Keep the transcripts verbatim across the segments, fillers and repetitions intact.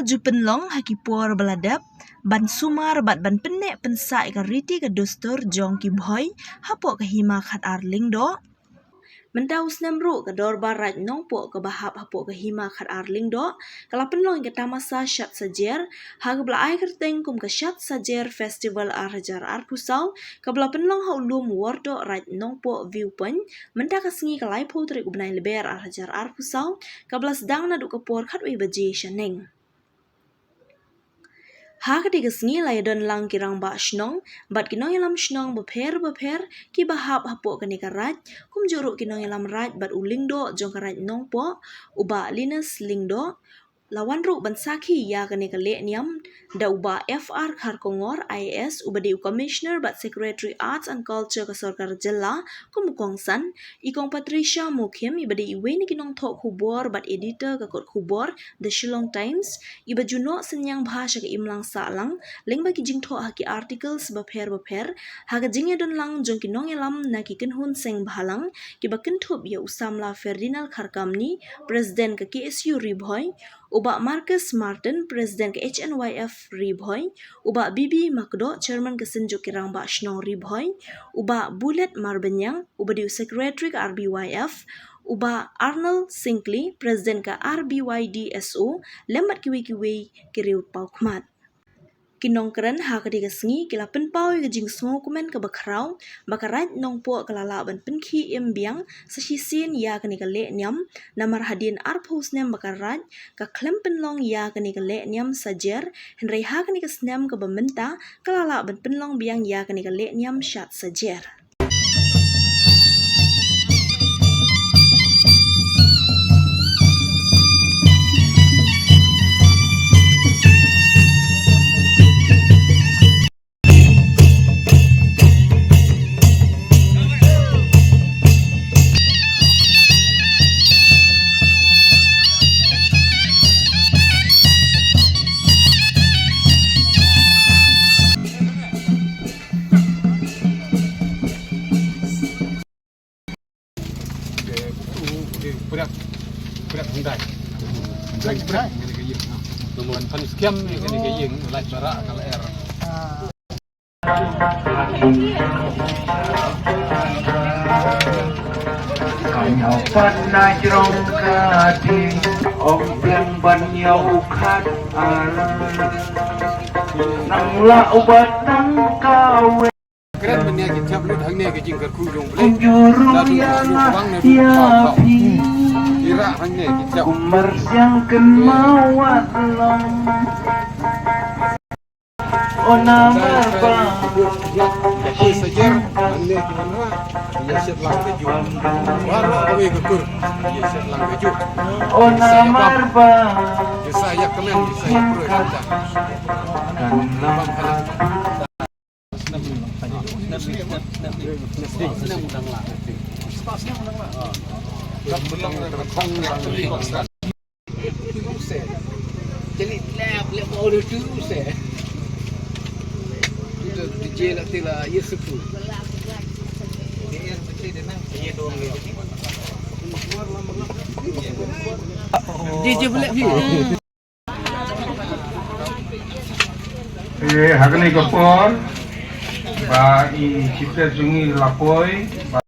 Ju pynlong ha ki por ba la dep ban sumar bad ban pynneh pynsah ïa ka riti ka dustur jong ki Bhoi hapoh ka Hima Khatar Lyngdoh. Mynta u snem ruh ka Dorbar Raid Nongpoh kaba hap hapoh ka Hima Khatar Lyngdoh ka la pynlong ïa ka tamasa Shad Sajer, ha kaba la ai kyrteng kum ka Shad Sajer Festival ar hajar arphew saw, kaba la pynlong ha u lum Wardoh Raid Nongpoh View Point mynta ka sngi ka laiphew tarik u bnai Lber ar hajar arphew saw, kaba la sdang naduh ka por khatwei baje shaneng. Ha katei ka sngi la ïadon lang ki rangbah shnong bad ki nongïalam shnong bapher bapher kiba hap hapoh kane ka raid, kumjuh ruh ki nongïalam raid bad u lyngdoh jong ka raid Nongpoh, u Bah Linus Lyngdoh, la wan ruh ban sakhi ïa kane ka lehniam da u Bah F R Kharkongor, I A S, uba dei u Commissioner bad Secretary Arts and Culture ka Sorkar Jylla, kum u kongsan, i Kong Patricia Mukhim, iba dei iwei na ki nongthoh khubor bad editor ka kot khubor The Shillong Times, iba ju noh synñiang bha sha ka imlang sahlang lyngba ki jingthoh ha ki articles bapher bapher, ha ka jingïadon lang jong ki nongïalam na ki kynhun seng bhalang kiba kynthup ïa u samla Ferdinand Kharkamni, President ka K S U Ri Bhoi, u Bah Marcus Martin, President ka H N Y F Ri Bhoi, u Bah B B Makdoh, Chairman ka Synjuk ki Rangbah Shnong Ri Bhoi, u Bah Bullet Marbaniang, uba dei u Secretary ka R B Y F, u Bah Arnold Singkli, President ka R B Y D S O, lem bad kiwei kiwei ki riew paw khmat. Ki nongkren ha katei ka sngi ki la pynpaw ïa ka jingsngewkmen kaba khraw ba ka raid Nongpoh ka la lah ban pynkhie im biang sa shisien ïa kane ka lehniam, namar hadien arphew snem ba ka raid ka khlem pynlong ïa kane ka lehniam Sajer, hynrei ha kane ka snem kaba mynta ka la lah ban pynlong biang ïa kane ka lehniam Shad Sajer. Bret, bret Hyundai. Bret, bret, kane ka ïing, ha. Phan, phan skhem kane ka ïing, lait baroh ka lyer. Ïoh pat na jrong ka ding, ong biang ban ïoh u khat ar. Nang lah u ba tang kawei. Kren mynne ki thiap lut hangne ka jingkyrkhu jong U Blei. Juru ïa nga ïa phi. Ira hangne ki thiap. Kumar siang kynmaw wat long. Ona mar ba. Ïa phi Sajer hangne ki wanrah. Ïa shet lang ka ju. Waroh kawei ka kur. Ïa shet lang ka ju. Ona mar ba. Ïa sa ïa kmen, ïa sa ïa kur. Kan lang. Di je belek phi. Eh, ha kane ka por ba i chieftain jong ngi la poi ba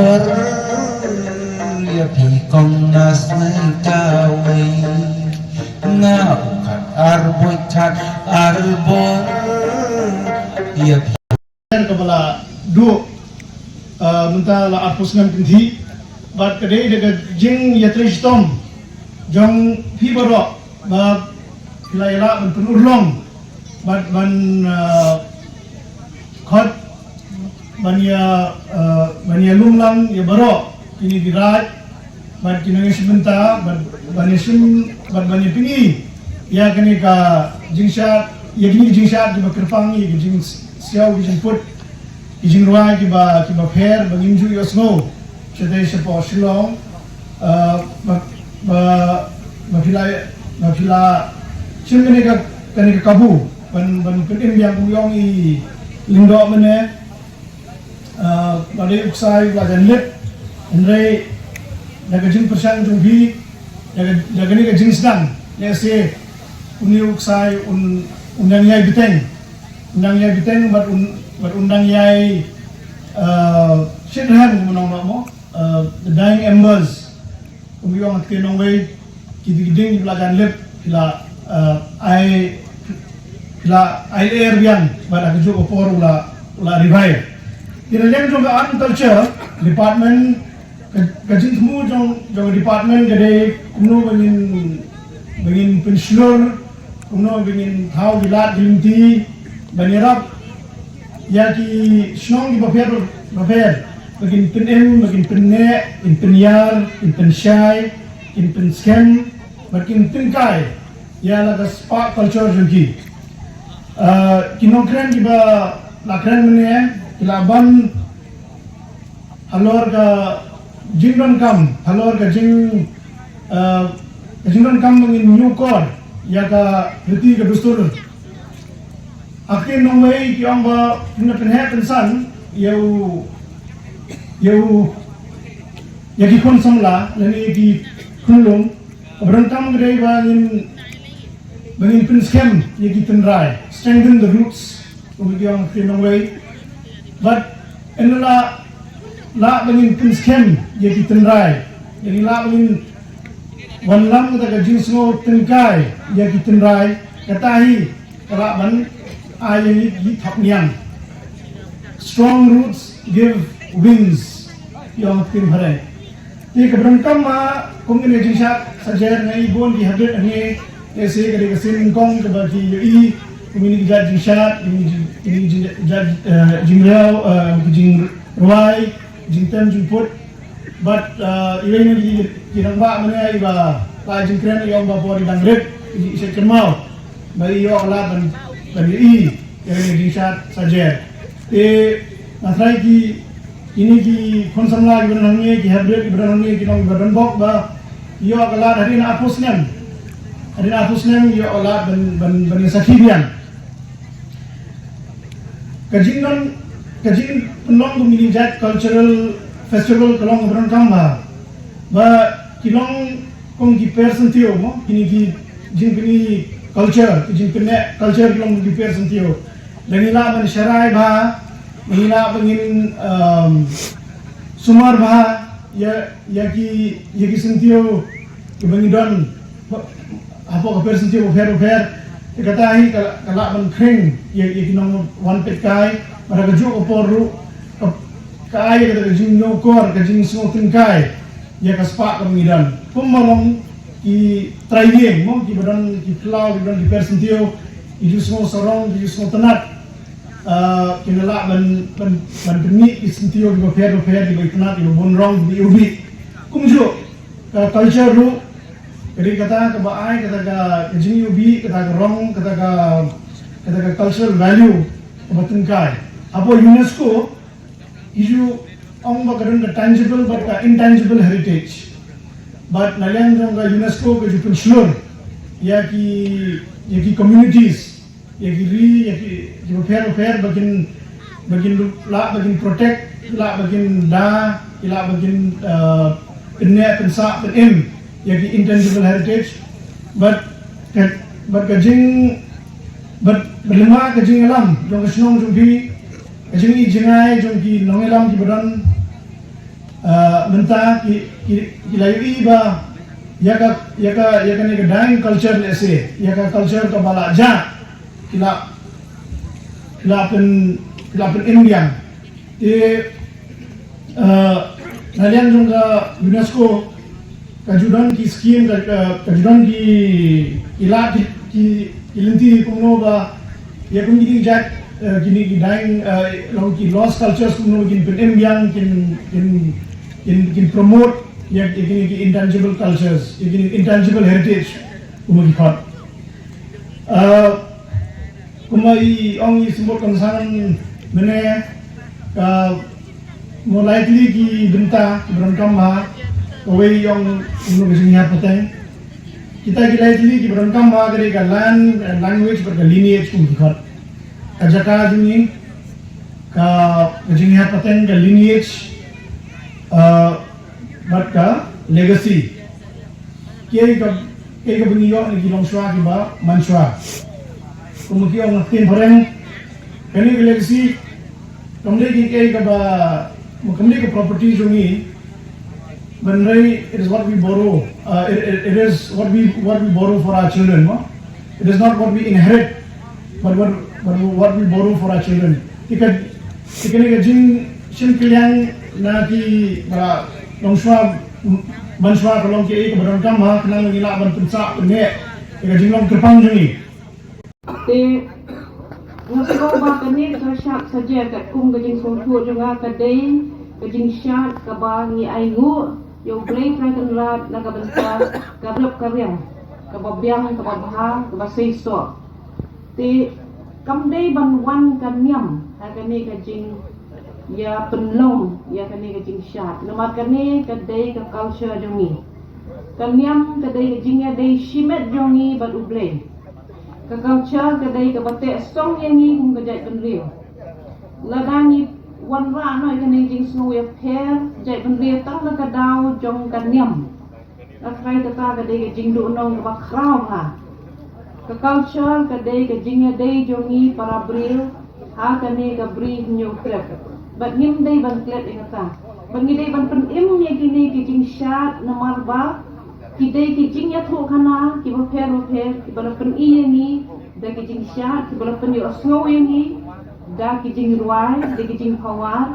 Ïa phi kong na sngewthuh wei. Nga u khat ar bor khat ar bor. Ïa phi. Ka ba la duh, ah, mynta la arphew snem kynthih. Bad ka dei da ka jingïatrei shitom jong phi baroh ba phi la ïaleh ban pynurlong bad ban, ah, khot ban ïa, ah, ban ïa lum lang ïa baroh kine ki raid bad ki nongïashim bynta bad ban ïashim bad ban ïapyni ïa kane ka jingshad, ïa kine ki jingshad kiba kyrpang, ïa ki jingsiaw, ki jingput, ki jingrwai kiba, kiba pher ba ngim ju ïohsngew shatei shapoh Shillong. Ah, ba, ba, ba phi la, ba phi la shim kane ka, kane ka kabu ban, ban pynim biang kum u ong i Lyngdoh mynne. Ah, ba dei u ksai ba la jan lip, hynrei da ka jingpyrshang jong phi, da ka, da kane ka jingsdang, lehse une u ksai un, un dang ïai bteng, un dang ïai bteng bad un, bad un dang ïai, ah, shitrhem kumno mo, ah, the dying embers. Kum u ong ha ktien nongwei, ki dei ki dieng kiba la jan lip, ki la, eh, ai, ki la ai lyer biang, bad ha kajuh ka por u la, u la revive. Ki la liang jong ka Art and Culture Department, ka, ka jingthmu jong, jong ka department ka dei kumno ba ngin, ba ngin pynshlur, kumno ba ngin thaw ki lad ki lynti ban ïarap ïa ki shnong kiba pher bapher, ba kin pynim, ba kin pynneh, kin pynïar, kin pynshai, kin pynskhem, ba kin tyngkai ïa la ka spah culture jong ki. Ah, ki nongkren kiba la kren mynne ki la ban halor ka jingdonkam, halor ka jing, eh, ka jingdonkam ba ngin ñiewkor ïa ka riti ka dustur. Ha ktien nongwei ki ong ba ngin pynheh pynsan ïa u, ïa u, ïa ki khun samla lane ïa ki khunlung. Ka ba donkam ka dei ba ngin, ba ngin pynskhem ïa ki tynrai, strengthen the roots, kum ki ong ha ktien nongwei. Bad ynda la, lah ba ngin pynskhem ïa ki tynrai, ynda la lah ba ngin wanlam kata ka jingsngew tyngkai ïa ki tynrai, kata hi ka lah ban ai ïa ngi ki thapniang. Strong roots give wings, ki ong ha ktien phareng. Te ka ba donkam ma, kum kine ki jingshad sajer, nga i bun ki habit hangne, lehse ka dei ka sien nyngkong kaba ki ïohi kum kine ki jait jingshad, kine ki jing, kine ki jing, jait, eh, jingriaw, eh, ki jingrwai, jingtem jingput. Bad, eh, iwei na ki, ki rangbah mynne iba la jingkren i ong ba por i dang rit i shet kynmaw ba i ïoh lad ban, ban ïohi ïa kine ki jingshad sajer. Te nga tharai ki, kine ki khun samla kiba don hangne, ki heprit kiba don hangne, ki long kiba donbok ba ïoh ka lad hadien arphew snem. Hadien arphew snem ïoh ka lad ban, ban, ban ïa sakhi biang. Ka jingdon, ka jingpynlong kum kine ki jait cultural festival ka long kaba donkam bha. Ba ki long kum ki per syntiew mo, kine ki jingpyni culture, ki jingpynneh culture ki long kum ki per syntiew. Lada ngi lah ban sharai bha, lada ngi lah ban ngin, um, sumar bha ïa, ïa ki, ïa ki syntiew kiba ngi don hapoh ka per syntiew bapher bapher. Te kata hi ka, ka lah ban khring ïa, ïa ki nongwan peitkai, bad ha kajuh ka por ruh ka, ka ai ïa kata ka jingñiewkor, ka jingsngew tyngkai ïa ka spah kaba ngi don. Kumba long ki trai ïing mo, kiba don ki khlaw, kiba don ki per syntiew, ki ju sngew sarong, ki ju sngew tynnat. Ah, kin lah ban, ban, ban pynmih ki syntiew kiba pher bapher, kiba itynnat, kiba bun rong, kiba iwbih. Kumjuh ka culture ruh ka dei kata kaba ai kata ka, ka jingiwbih, kata ka rong, kata ka, kata ka cultural value kaba tyngkai. Hapoh UNESCO ki ju ong ba ka don ka tangible bad ka intangible heritage. Bad na liang jong ka UNESCO ka ju pynshlur ïa ki, ïa ki communities, ïa ki ri, ïa ki, ki bapher bapher ba kin, ba kin lah ba kin protect, lah ba kin da, lah ba kin, eh, pynneh pynsah pynim ïa ki intangible heritage. Bad ka, bad ka jing, bad, bad lynga ka jingïalam jong ka shnong jong phi, ka jingïohi jngai jong ki nongïalam kiba don, Mynta ki ki ki la ïohi ba ïa ka ïa ka ïa kane ka dying culture, lehse ïa ka culture kaba la jah, ki la ki la pyn ki la pynim biang. Te na liang jong ka UNESCO ka ju don ki scheme, ka ka ju don ki ki la ki ki lynti kumno ba ïa kum kine ki jait kine ki dying, long ki lost cultures kumno kin pynim biang, kin kin kin kin promote ïa kine ki intangible cultures, ïa kine intangible heritage kumno ki khot. Kumba i ong i symbud kongsan mynne, ka mo lai tylli ki bynta kiba donkam ha kawei i ong kumno ka jingïaid pateng. Kita ki lai tylli kiba donkam ha ka dei ka land and language bad ka lineage kum ki khot. Ka jaka jong ngi, ka jingïaid pateng, ka lineage bad ka legacy. Kiei ka kiei kaba ngi ïoh na ki longshuwa kiba manshwa. Kumba ki ong ha ktien phareng, kane ka legacy kam dei kiei kaba kam dei ka property jong ngi. Hynrei it is what we borrow. It is what we what we borrow for our children, no? It is not what we inherit, but what but what we borrow for our children. Te ka te kane ka jingshim kylliang na ki ba longshuwa manshwa ka long kiei kaba donkam ha khnang ngi lah ban pynsah pynneh ïa ka jinglong kyrpang jong ngi. Te nga sngew ba kane ka shad saja katkum ka jingsngewthuh jong nga ka dei ka jingshad kaba ngi ainguh ïa U Blei Trai Kynrad na ka bynta ka rep ka riang kaba biang, kaba bha, kaba seisoh. Te kam dei ban wan ka niam ha kane ka jingïapynlong ïa kane ka jingshad, namar kane ka dei ka culture jong ngi. Ka niam ka dei ka jingïadei shimet jong ngi bad U Blei. Ka culture ka dei kaba teh song ïa ngi kum ka jaitbynriew. Lada ngi wanrah noh ïa kane ka jingsngew ïapher jaitbynriew tang na ka daw jong ka niam, nga tharai kata ka dei ka jingduhnong kaba khraw bha. Ka culture ka dei ka jingïadei jong ngi para briew ha kane ka bri Hynñiewtrep. Bad ngim dei ban klet ïa kata. Bad ngi dei ban pynim ïa kine ki jingshad namar ba ki dei ki jingïathuhkhana kiba pher bapher kiba la pyni ïa ngi da ki jingshad, kiba la pynïohsngew ïa ngi da ki jingrwai, da ki jingphawar.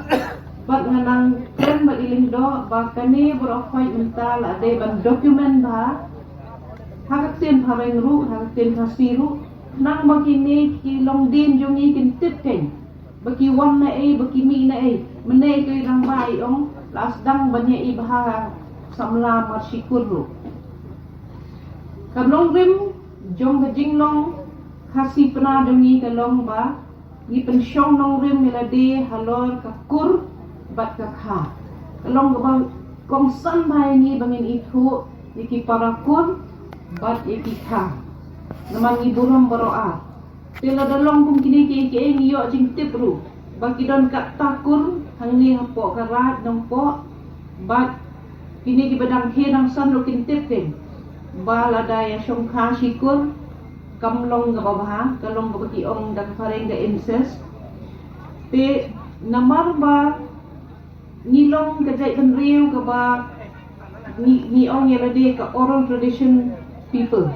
Bad nga nang kren bad i lyngdoh ba kane baroh khoit mynta la dei ban document bha ha ka ktien phareng ruh, ha ka ktien Khasi ruh, khnang ba kine ki longdien jong ngi kin tip kein ba ki wan na ei, ba ki mih na ei. Mynne i rangbah i ong la sdang ban ïa i bha samla marshipur ruh. Ka nongrim jong ka jinglong Khasi Pnar jong ngi ka long ba ngi pynshong nongrim ïa lade halor ka kur bad ka kha. Ka long kaba kongsan bha ïa ngi ba ngin ithuh ïa ki para kur bad ïa ki kha. Namar ngi burom baroh ar. Te lada long kum kine kiei kiei ngi ïoh jingtip ruh ba ki don katta kur hangne hapoh ka Raid Nongpoh, bad kine kiba dang khie dang san ruh kin tip kein ba lada ïa shongkha shi kur kam long kaba bha, ka long kaba ki ong da ka phareng ka incest. Te namar ba ngi long ka jaitbynriew kaba ngi, ngi ong ïa lade ka oral tradition people.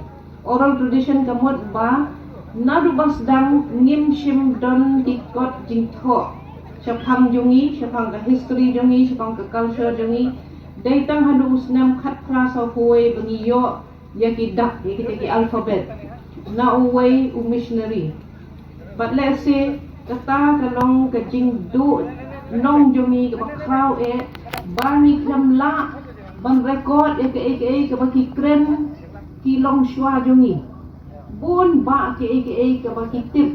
Oral tradition ka mut ba naduh ba sdang ngim shym don ki kot jingthoh shaphang jong ngi, shaphang ka history jong ngi, shaphang ka culture jong ngi. Dei tang haduh u snem khatphra sawphew wei ba ngi ïoh ïa ki dak, ïa kita ki alphabet na uwei u missionary. Bad lehse kata ka long ka jingduhnong jong ngi kaba khraw eh ba ngi khlem lah ban record ïa kaei kaei kaba ki kren ki longshuwa jong ngi. Bun bah kaei kaei kaba ki tip,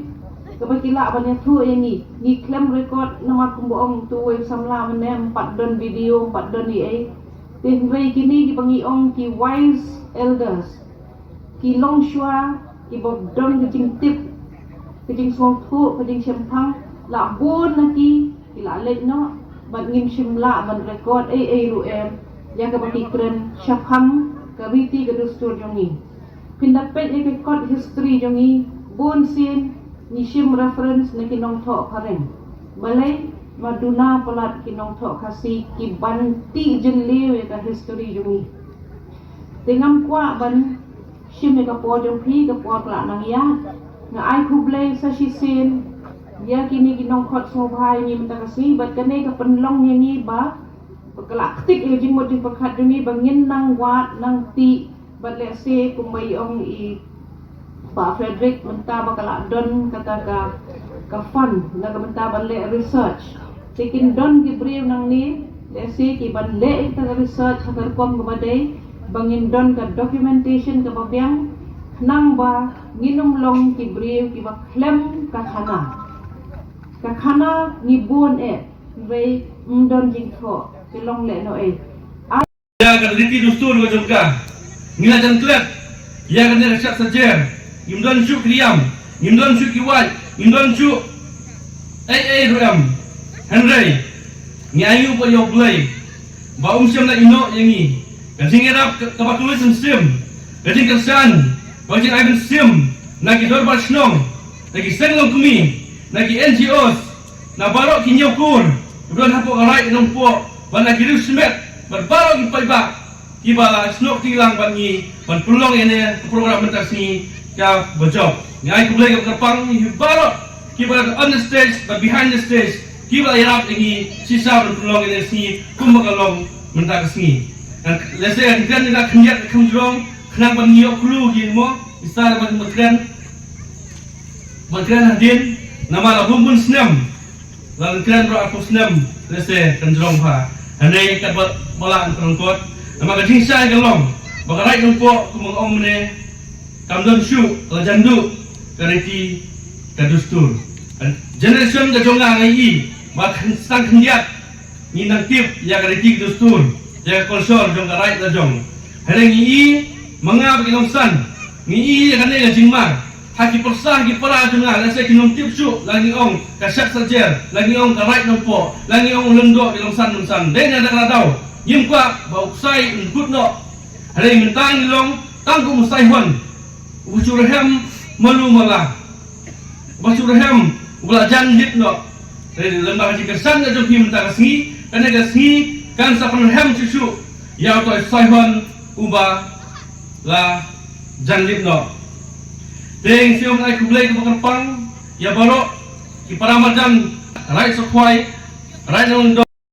kaba ki lah ban ïathuh ïa ngi, ngi khlem record namar kumba ong uwei u samla mynne, ym pat don video, ym pat don ei ei. Te hynrei kine kiba ngi ong ki wise elders, ki longshuwa kiba don ka jingtip, ka jingsngewthuh, ka jingshemphang, la bun na ki ki la leit noh bad ngim shym lah ban record ei ei ruh em ïa kaba ki kren shaphang ka riti ka dustur jong ngi. Phin da peit ïa ka kot history jong ngi, bun sien ngi shim reference na ki nongthoh phareng. Balei? Ba duna palat ki nongthoh Khasi ki ban tih jylliew ïa ka history jong ngi. Te ngam kwah ban shim ïa ka por jong phi, ka por ka la nang ïaid. Nga ai khublei sa shisien ïa kine ki nongkhot sngewbha ïa ngi mynta ka sngi bad kane ka pynlong ïa ngi ba, ba ka la ktik ïa ka jingmut jingpyrkhat jong ngi ba ngin nang wad nang tih. Bad lehse kumba i ong i Bah Frederick mynta ba ka la don kata ka, ka fund na ka bynta ban leh research. Te kin don ki briew nangne lehse ki ban leh ïa kata ka research ha ka rukom kaba dei ba ngin don ka documentation kaba biang, khnang ba ngin ym long ki briew kiba khlem ka khana. Ka khana ngi bun eh, hynrei ym don jingthoh, ki long lehnohei. Ïa ka riti dustur ka jong ka, ngi la jan klet ïa kane ka shad sajer. Ngim don shuh ki riam, ngim don shuh ki wait, ngim don shuh ei ei ruh em. Hynrei ngi ainguh pat ïa U Blei ba um shym la ïehnoh ïa ngi. Ka jingïarap ka, kaba kylluid mynsiem, ka jingkyrshan, ka jingai mynsiem na ki dorbar shnong, na ki seng longkmie, na ki N G Os, na baroh ki ñiewkur kiba don hapoh ka Raid Nongpoh, bad na ki riewshimet bad baroh ki paidbah kiba la snoh kti lang bad ngi ban pynlong ïa kane ka program mynta ka sngi kaba jop. Ngi ai khublei kaba kyrpang ïa baroh kiba on the stage bad behind the stage kiba la ïarap ïa ngi shisha ban pynlong ïa kane ka sngi kumba ka long mynta ka sngi. Lehse ngan kren ïa ka khyndiat ka khynjrong khnang ban ïoh clue ïa ngi mo, shisha ban kren ban kren hadien, namar la bun bun snem, la kren baroh arphew snem, lehse kan jrong bha. Hynrei katba, ba la kan kot, namar ka jingshai ka long ba ka Raid Nongpoh kumba nga ong mynne, kam don shuh, la jan duh ka riti ka dustur. Generation ka jong nga nga i ba khyn-, tang khyndiat ngi nang tip ïa ka riti ka dustur, ïa ka culture jong ka Raid la jong. Hynrei ngi i ma nga bad ki nongsan, ngi i ïa kane ka jingma ha ki pyrsa ki para jong nga, lehse ki nongtip shuh, la ngi ong ka shad sajer, la ngi ong ka Raid Nongpoh, la ngi ong u lyngdoh ki nongsan nongsan. Dei na kata ka daw ngim kwah ba u ksai un kut noh. Hynrei mynta ngi long tang kum u Saihon, u shu rhem malu mala, ba shu rhem, u la jan lip noh. Te lem bad ka jingkyrshan ka jong phi mynta ka sngi, kane ka sngi kan sa pynrhem shuh shuh ïa uto u Saihon uba la jan lip noh. Te ngi sngewbha ai khublei kaba kyrpang ïa baroh ki para marjan Raid Sohkhwai, Raid Nongdom.